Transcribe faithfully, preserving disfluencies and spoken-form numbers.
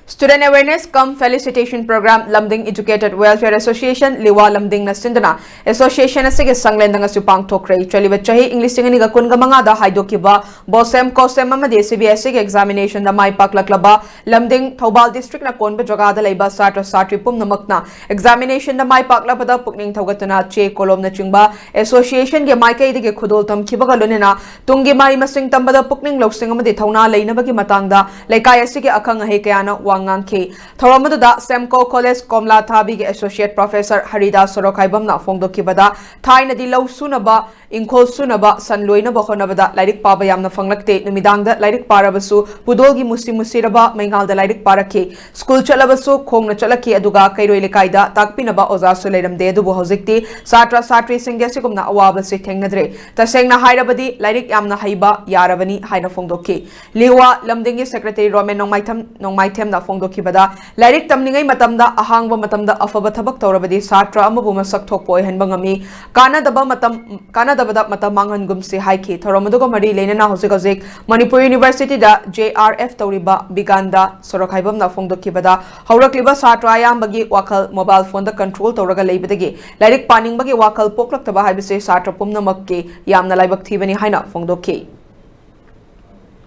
Student Awareness cum Felicitation Program, Lumding Educated Welfare Association, ꯂꯤꯋꯥ ꯂꯝꯗꯤꯡꯅ ꯁꯤꯟꯗꯨꯅ association ꯑꯁꯤꯒꯤ ꯁꯪꯂꯦꯟꯗ ꯉꯁꯤ ꯄꯥꯡꯊꯣꯛꯈ꯭ꯔꯦ꯫ ꯆꯠꯂꯤꯕ ꯆꯍꯤ ꯏꯪ ꯂꯤꯁꯤꯡ ꯑꯅꯤꯒ ꯀꯨꯟꯒ ꯃꯉꯥꯗ ꯍꯥꯏꯗꯣꯛꯈꯤꯕ BOSEM, COSEM ꯑꯃꯗꯤ CBSE ꯒꯤ examination ꯗ ꯃꯥꯏ ꯄꯥꯛꯂꯛꯂꯕ ꯂꯝꯗꯤꯡ, ꯊꯧꯕꯥꯜ district ꯅ ꯀꯣꯟꯕ ꯖꯒꯥꯗ ꯂꯩꯕ ꯁꯥꯇ꯭ꯔ ꯁꯥꯇ꯭ꯔꯤ ꯄꯨꯝꯅꯃꯛꯅ examination ꯗ ꯃꯥꯏ ꯄꯥꯛꯂꯕꯗ ꯄꯨꯛꯅꯤꯡ ꯊꯧꯒꯠꯇꯨꯅ ꯆꯦ ꯀꯣꯂꯣꯝꯅꯆꯤꯡꯕ association ꯒꯤ ꯃꯥꯏꯀꯩꯗꯒꯤ ꯈꯨꯗꯣꯜ ꯇꯝꯈꯤꯕꯒ ꯂꯣꯏꯅꯅ ꯇꯨꯡꯒꯤ ꯃꯍꯩ ꯃꯁꯤꯡ ꯇꯝꯕꯗ ꯄꯨꯛꯅꯤꯡ ꯂꯧꯁꯤꯡ ꯑꯃꯗꯤ ꯊꯧꯅꯥ ꯂꯩꯅꯕꯒꯤ ꯃꯇꯥꯡꯗ ꯂꯩꯀꯥꯏ ꯑꯁꯤꯒꯤ ꯑꯈꯪ ꯑꯍꯩ ꯀꯌꯥꯅ ꯋꯥ ꯉꯥꯡꯈꯤ꯫ ꯊꯧꯔꯝ ꯑꯗꯨꯗ SEMCO College ꯀꯣꯝꯂꯥ ꯊꯥꯕꯤꯒꯤ associate professor ꯍꯔꯤꯗꯥꯁ ꯁꯣꯔꯣꯛꯈꯥꯏꯕꯝꯅ ꯐꯣꯡꯗꯣꯛꯈꯤꯕꯗ, ꯊꯥꯏꯅꯗꯤ ꯂꯧ ꯁꯨꯅꯕ, ꯏꯪꯈꯣꯜ ꯁꯨꯅꯕ, ꯁꯟ ꯂꯣꯏꯅꯕ ꯍꯣꯠꯅꯕꯗ ꯂꯥꯏꯔꯤꯛ ꯄꯥꯕ ꯌꯥꯝꯅ ꯐꯪꯂꯛꯇꯦ꯫ ꯅꯨꯃꯤꯗꯥꯡꯗ ꯂꯥꯏꯔꯤꯛ ꯄꯥꯔꯕꯁꯨ ꯄꯨꯗꯣꯜꯒꯤ ꯃꯨꯁꯤ ꯃꯨꯁꯤꯔꯕ ꯃꯩꯉꯥꯜꯗ ꯂꯥꯏꯔꯤꯛ ꯄꯥꯔꯛꯈꯤ꯫ ꯁ꯭ꯀꯨꯜ ꯆꯠꯂꯕꯁꯨ ꯈꯣꯡꯅ ꯆꯠꯂꯛꯈꯤ, ꯑꯗꯨꯒ ꯀꯩꯔꯣꯏ ꯂꯩꯀꯥꯏꯗ ꯇꯥꯛꯄꯤꯅꯕ ꯑꯣꯖꯥꯁꯨ ꯂꯩꯔꯝꯗꯦ꯫ ꯑꯗꯨꯕꯨ ꯍꯧꯖꯤꯛꯇꯤ ꯁꯥꯇ꯭ꯔ ꯁꯥꯇ꯭ꯔꯤꯁꯤꯡꯒꯤ ꯑꯁꯤꯒꯨꯝꯅ ꯑꯋꯥꯕꯁꯤ ꯊꯦꯡꯅꯗ꯭ꯔꯦ꯫ ꯇꯁꯦꯡꯅ ꯍꯥꯏꯔꯕꯗꯤ ꯂꯥꯏꯔꯤꯛ ꯌꯥꯝꯅ ꯍꯩꯕ ꯌꯥꯔꯕꯅꯤ ꯍꯥꯏꯅ ꯐꯣꯡꯗꯣꯛꯈꯤ꯫ ꯂꯤꯋꯥ ꯂꯝꯗꯤꯡꯒꯤ secretary ꯔꯣꯃꯦꯟ ꯅꯣꯡꯃꯥꯏꯊꯦꯝ, ꯅꯣꯡꯃꯥꯏꯊꯦꯝꯅ ꯐꯣꯡꯗꯣꯛꯈꯤꯕꯗ, ꯂꯥꯏꯔꯤꯛ ꯇꯝꯂꯤꯉꯩ ꯃꯇꯝꯗ ꯑꯍꯥꯡꯕ ꯃꯇꯝꯗ ꯑꯐꯕ ꯊꯕꯛ ꯇꯧꯔꯕꯗꯤ ꯁꯥꯇ꯭ꯔ ꯑꯃꯕꯨ ꯃꯁꯛ ꯊꯣꯛꯄ ꯑꯣꯏꯍꯟꯕ ꯉꯝꯃꯤ꯫ ꯀꯥꯟꯅꯗꯕ ꯃꯇꯝ, ꯀꯥꯟꯅꯗꯕꯗ ꯃꯇꯝ ꯃꯥꯡꯍꯟꯒꯨꯝꯁꯤ ꯍꯥꯏꯈꯤ꯫ ꯊꯧꯔꯝ ꯑꯗꯨꯒ ꯃꯔꯤ ꯂꯩꯅꯅ ꯍꯧꯖꯤꯛ ꯍꯧꯖꯤꯛ ꯃꯅꯤꯄꯨꯔ University ꯗ JRF ꯇꯧꯔꯤꯕ ꯕꯤꯒꯥꯟꯗ ꯁꯣꯔꯣꯛꯈꯥꯏꯕꯝꯅ ꯐꯣꯡꯗꯣꯛꯈꯤꯕꯗ, ꯍꯧꯔꯛꯂꯤꯕ ꯁꯥꯇ꯭ꯔ ꯑꯌꯥꯝꯕꯒꯤ ꯋꯥꯈꯜ mobile phone ꯗ control ꯇꯧꯔꯒ ꯂꯩꯕꯗꯒꯤ ꯂꯥꯏꯔꯤꯛ ꯄꯥꯅꯤꯡꯕꯒꯤ ꯋꯥꯈꯜ ꯄꯣꯛꯂꯛꯇꯕ ꯍꯥꯏꯕꯁꯤ ꯁꯥꯇ꯭ꯔ ꯄꯨꯝꯅꯃꯛꯀꯤ ꯌꯥꯝꯅ ꯂꯥꯏꯕꯛ ꯊꯤꯕꯅꯤ ꯍꯥꯏꯅ ꯐꯣꯡꯗꯣꯛꯈꯤ꯫